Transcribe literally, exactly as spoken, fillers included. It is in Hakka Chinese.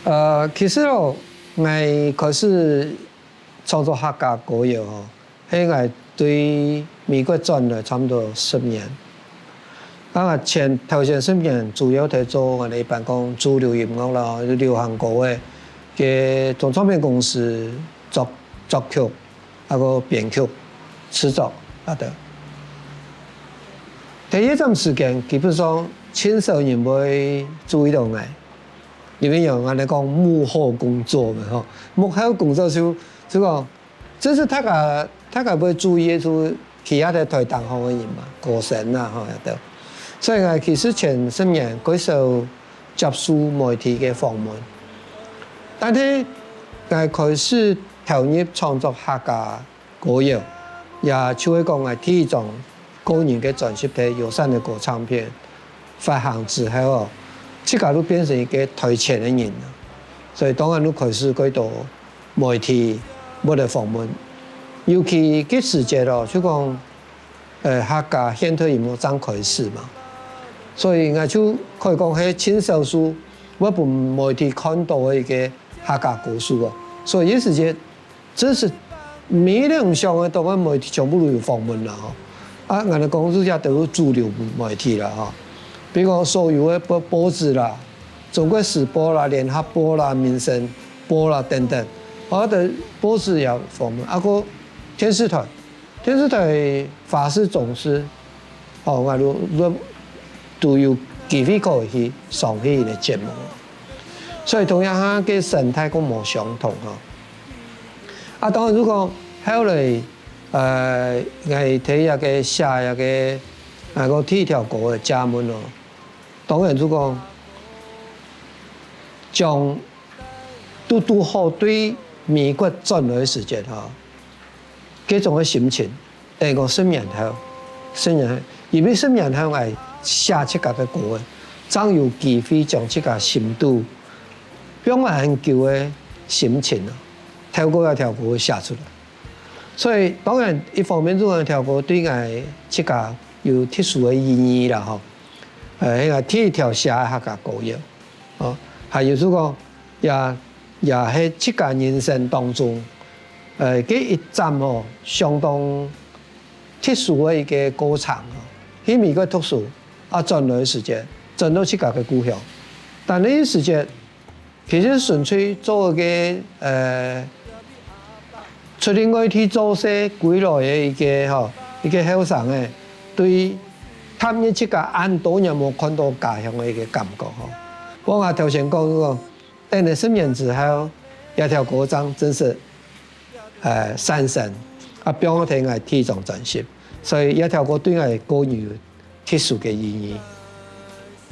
呃，其實哦，𠊎開始創作客家歌謠哦，係𠊎對美國轉來差不多十年。啊，前頭前十年主要在做𠊎等一般講主流音樂啦，流行歌个，个做唱片公司作作曲，啊个編曲、製作啊等。在這段時間，基本上盡少人會注意到𠊎。 因為有𠊎等講幕後工作嘛吼，幕後工作就就講，這係大家大家會注意个，就其他个台頂項个人嘛，歌星啊吼，也得。所以𠊎其實前十年較少接受媒體个訪問，但係𠊎開始投入創作客家歌謠，也就係講𠊎第一張個人个專輯係《友善的歌》唱片發行之後哦，自家就變成一個台前个人了。所以當然就開始較多媒體會來訪問，尤其該時節哦，就講，呃，客家現代音樂正開始嘛，所以𠊎就可以講係盡少數會分媒體看到个一個客家歌手哦。所以該時節 真係無人想得到个媒體全部都有訪問啦吼。啊，𠊎等講這下都係主流媒體啦吼，比如講所有个報報紙啦，《中國時報》啦，《聯合報》啦，《民生報》啦等等，啊，都報紙也訪問，啊，个電視台，電視台華視、中視， 哦，𠊎都都都有機會可以去上去个節目。所以同樣下个生態較無相同吼。啊，當然就講後來，呃，𠊎在這個寫這個，啊，个第一條歌个家門哦，當然就講將堵堵好對美國轉來个時節吼， 該種个心情，等於講十年後，十年後，因為十年後𠊎寫自家个歌仔，正有機會將自家心肚放恁久个心情啊，透過這條歌寫出來。所以當然一方面，這條歌對𠊎自家有特殊个意義啦吼，呃，係𠊎第一條寫个客家歌謠，哦，還有就講 也也係自家人生當中，呃，該一站吼，相當特殊个一個過程吼。去美國讀書，啊，轉來个時節，轉到自家个故鄉。但係該時節，其實純粹做一個，呃，出去外地做事歸來个一個吼，一個後生仔，對踏入自家恁多年無看到家鄉个一個感覺吼。𠊎頭先講个， 等了十年之後，這條歌正正式，呃，產生，啊，放在𠊎第一張專輯，所以這條歌對𠊎個人有特殊个意義。